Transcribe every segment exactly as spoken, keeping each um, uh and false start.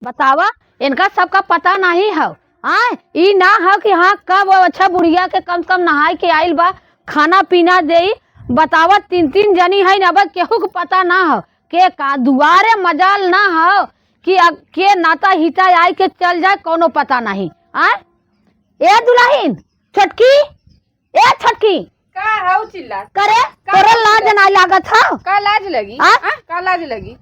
बतावा, इनका सबका पता नहीं है। आय, ई ना है कि हाँ, कब वो अच्छा बुढ़िया के कम से कम नहाई के आइल बा, खाना पीना देई। बतावा, तीन तीन जनी है, अब केहू के पता ना हो के का दुआरे मजाल ना हो कि अब के नाता हिता आई के चल जाए, कोनो पता नहीं। आय, ए दुल्हन, छोटकी, ए छोटकी। का हऊ चिल्ला? करे, का तोरा हऊ लाज चिल्ला? ना लागत हौ? का लाज लगी? आ? आ? का लाज लगी?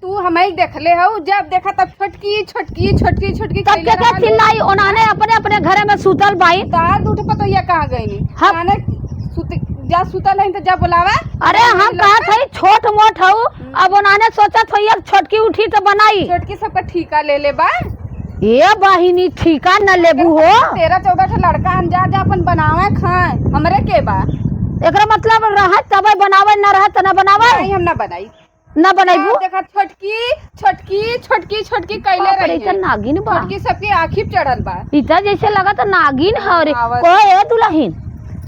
तू हमई देखले हऊ, जब देखा तब छोटकी, छोटकी, छोटकी, छोटकी तब कइले के, के रहल। चिल्लाई? ओनाने अपने, अपने घरे में सुतल बाई। तार दूठ पतोहिया कहाँ गइनी? हम ओनाने सुत-, जा सुतल हईन त जा बोलावा। अरे हम नहीं कहत लगता। हई छोट मोट हऊ, हम्म। अब ओनाने सोचत हई अब छोटकी उठी त बनाई। छोटकी सबका ठीका ले ले बा। ए बहिनी, ठीका न लेबू हो। तेरह चौदह ठे लड़का हम जा, जा अपन बनावे खाए, हमरे के बा। एकरा मतलब रहे तबे बनावे, न रहे त न बनावे। नहीं, हम ना बनाई। न बनैबू? हाँ, देखा, छोटकी, छोटकी, छोटकी, छोटकी कइले बाप रे, रही ई त है। नागिन बा। छोटकी सबके आँखी पे चढ़ल बा। ई त जैसे लगत नागिन ह रे। आवत। को ए दुल्हन,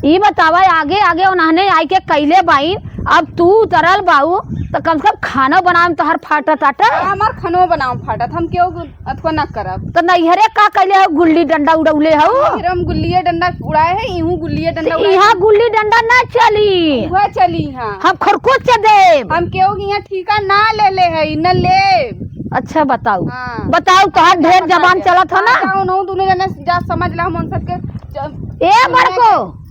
ई बतावा, आगे, आगे उन्हने आई के कइले बाइन, अब तू उतरल बाऊ, त कम से कम खाना बनावे में तोहर फाटत आटे। हमार खानो बनावे में फाटत, हम केहू अथवा ना करब। त नैहरे का कइले हऊ, गुल्ली डंडा उड़ौले हऊ? नैहरे हम गुल्लिये डंडा उड़ाए है, इहूँ गुल्लिये डंडा त उड़ाए इहाँ है। गुल्ली डंडा ना चली। उहे चली इहाँ। हम खरकोच देब। हम केहू के इहाँ ठीका ना ले ले है, न लेब। अच्छा बताऊ। हाँ। बताऊ, तोहार ढेर जबान चलत हो ना। हाँ, जाओ, उनहु दुनो जने जा समझ ला, हम उन सबके ज-, ए बड़को,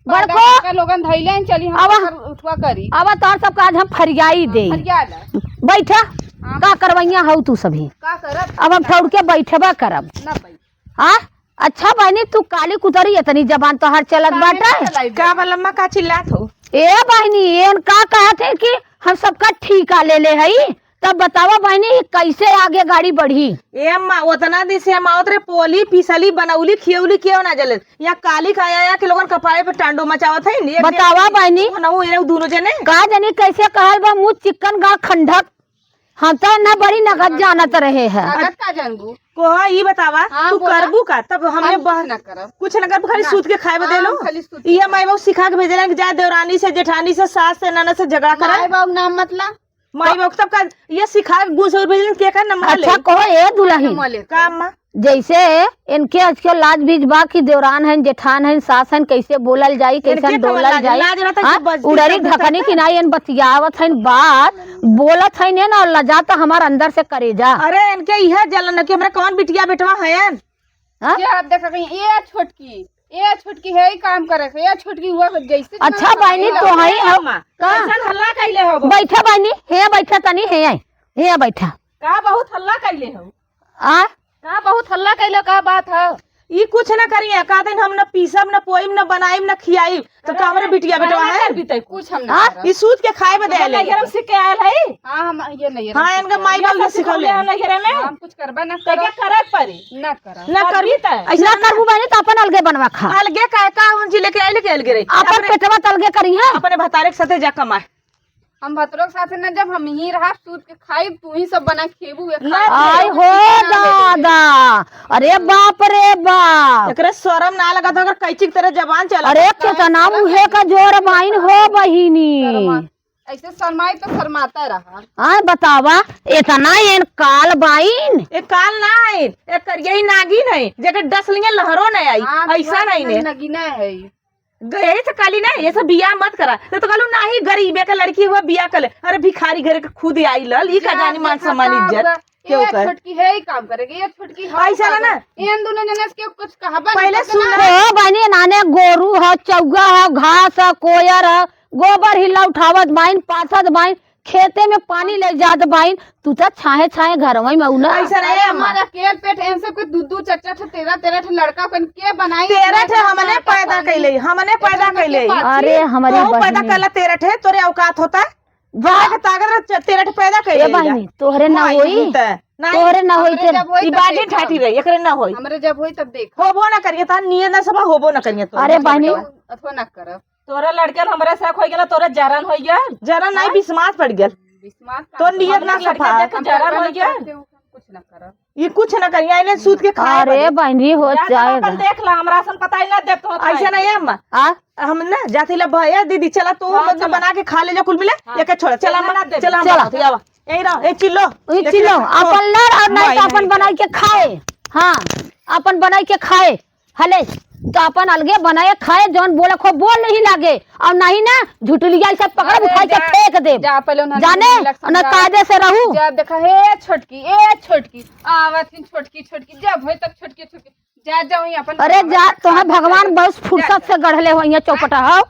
बड़का बड़को। बड़का लोगन धइले हैं, चली हम अब ओकर उठवा करी। अब तोहार सबका आज हम फरियाई हाँ, दे। फरिया ला। बैठा, हाँ। का करवैया हऊ तू सभी? का करब? अब हम ठौड़ के बैठबा करब। ना बैठ। आ? अच्छा बहिनी, तू काली कुतरी इतनी जबान तोहार चलत काहे बाटे? ना चलाई का बा? बलम्मा का चिल्लात हो? ए बहिनी, एन का कहत है कि हम सबका ठीका ले ले हई, तब बतावा बहिनी, ई कैसे आगे गाड़ी बढ़ी? ए अम्मा, ओतना दिन से हम आवत रहे, पोली, पिसली, बनौली, खियौली, केव ना जले। यहाँ काली का आया, आया के लोगन कपारे पे टांडो मचावत है, एक बतावा बहिनी। नहु, ये लोग दोनों जने। का जानी कैसे कहल बा, मुँह चिकन गा खंडक। हम तो ना बड़ी नगद जानत रहे हैं। नगद का जानबू? कोहा, ई बतावा, हाँ, तू बोला। करबू का? तब हमने हम बह-, कुछ ना करब। कुछ ना करबू, खाली ना। सूत के खाए बदे हाँ, लो। खाली सूत के इहे खाए। माई बाबू सिखा के भेजले कि जा देवरानी से, जेठानी से, सास से, ननद से झगड़ा करे। माई बाबू नाम मत ला। माई बाबू तब का ये सिखा के गुण से भेजले, के का नंबर अच्छा, ले? कहो ए दुल्हन। नंबर ले। का अम्मा? जैसे इनके आजकल लाज बीज बा कि देवरान हन, जेठान हन, सास हन, कैसे बोलल जाई, इनके कैसन तो डोलल लाज, जाई। लाज रहता है हाँ? कि बस उड़री सब ढकनी रहता। कि नाई, एन बतियावत हन बात, बोलत हन एन और लजा तो हमार अंदर से करेजा। अरे इनके इहे जलन कि हमरा कौन बिटिया बेटवा हयन? हाँ? ये आप देखा कहीं, ए छोटकी, ए छोटकी है ही काम करे से, ए छोटकी हुआ जैसे अच्छा बहिनी, तो हई हो। का? कैसन हल्ला कैले हो? बैठा बहिनी, हे बैठा तनी, हे आई, हे बैठा। का बहुत हल्ला कैले हो? आ? का बहुत हल्ला कैले, का बात है? ई कुछ ना करिए, का दिन हम न पीसब, न पोइम, न बनाइम, न खियाइब, तो का हमरे बिटिया बेटवा है? कुछ हम ना हाँ? करब। ई सूत के खाए बदे आइल है। नैहर में सीख के आयल है? हाँ, हम ये नहीं हाँ, इनका माई बाप ये सब सिखौले सिखौले हैं। हैं नैहर में? हाँ, हम कुछ करबा ना तो क्या करब। करे पड़ी? ना करब। ना करबी करबी त? ऐसा ना ना। करबू बहिनी, तो अपन अलगे बनवा खा। अलगे का, का उन जी लेके आइले के अलगे रही? अपन अपने पेटवा त अलगे करी है। अपने भतारे के साथे जा कमाए। हम भतरो के साथे ना, जब हम ही रहब, सूत के खाइब, तू ही सब बना खेबू, ये ना खाए। आय हो दादा, अरे बाप रे बाप। एकरे शरम ना लगत हो, अगर कैची की तरह जबान चलत अरे है। केतना मुहे का जोर बाइन हो बहिनी। शर्मा। ऐसे शर्माई तो शर्माता रहा। आय बतावा, एतना एन काल बाइन। ए काल ना है, ए करिया ही नागिन है, जेकर डस लिया लहरो न आई। हाँ, ऐसा नहीं ने। नगीना है। ग-, यही से काली ना, ये सब बियाह मत करा। तो, तो कहलू, "नाही, गरीबे के लड़की हुआ, बियाह कर ले।" अरे, भिखारी घर के खुद आई लल, ई का जा जानी मान देखा सम्मान का इज्जत हुआ। के ए, ओकर। छोटकी है ही काम करेगी, ये छोटकी है ऐसा काम ना। करे। इन दोनों जने से क्यों कुछ कहा बा पहले नहीं सुन पता ले। ना। ओ, बहनी, नाने गोरू ह, चौगा ह, घास ह, कोयर ह, गोबर हिल्ला उठावत बाइन, पाथत बाइन, खेते में पानी ले जात बाइन, तू त छाहे छाहे घरवई में उला। ऐसा नहीं है अम्मा। हमारा अकेल पेट एन सब के दू दू चार चार ठे, तेरह तेरह ठे लड़का कन के बनाई, तेरह ठे हमने पैदा कैले, हमने पैदा कैले। अरे हमारे तू पैदा बहिनी। कैला तेरह ठे, तोरे औकात होता? जा। तोरे के ताकत रह, तेरह ठे पैदा कैले। ए बहिनी, तोहरे ना हाँ, होई। यही त। नहीं। तोहरे ना होई हमरे तेरे। जब होई ई तब बाजी देखब। ठाठी रही, एकरे ना होई। हमरे जब होई तब देख। होबो ना करिए, तार नियत ना समा होबो ना करिए तो। अरे बहिनी। अथवा ना करब। तोरा लड़के हमरे साथ होई गेला, तोरा जरन होई गेल। जरन नहीं, हाँ? बिस्मात पड़ गेल। बिस्मात तो का नियत ना हमरे सफा। लड़के देख हम जरन करबे होई ना गेल। करते हो, कुछ ना करब। ये कुछ ना करिए, आइले सूत के खाए अरे बदे। बहनी हो जा तो जाए अपन ना। देख ला, हमरा सन पता ही ना देत हो ऐसा खाए। नहीं है अम्मा। आ? हम ना जाते ला भैया दीदी, चला तू हाँ, हम चला। बना के खा ले जा कुल मिले। हाँ। एक छोड़ा, चला चला अम्मा, ना दे। चला हम चला। बनाते, आवा। यही रहो, ए चिल्लो, ई देख चिल्लो, ले, अपन लड़ और नहीं तो माई अपन नहीं बनाई के खाए। हाँ, अपन बनाई के खाए। हले, तो अपन अलगे बनाए खाए, जौन बोले खो बोल नहीं लागे, और नहीं ना झुटुलिया ई सब पकड़ अरे उठाई के जा, फेंक दे। जा पहले उन्हें जाने, इलेक्शन ना जा। कायदे से रहू। जा देखा, हे छोटकी, ए छोटकी, आवत ही छोटकी, छोटकी, जब होई तब छोटकी, छोटकी, जा, जा वहीं अपन अरे काम जा, तोहे काम भगवान कर। बहुत जा, फुर्सत जा। से गढ़ले हो, यहाँ चौपटा हो।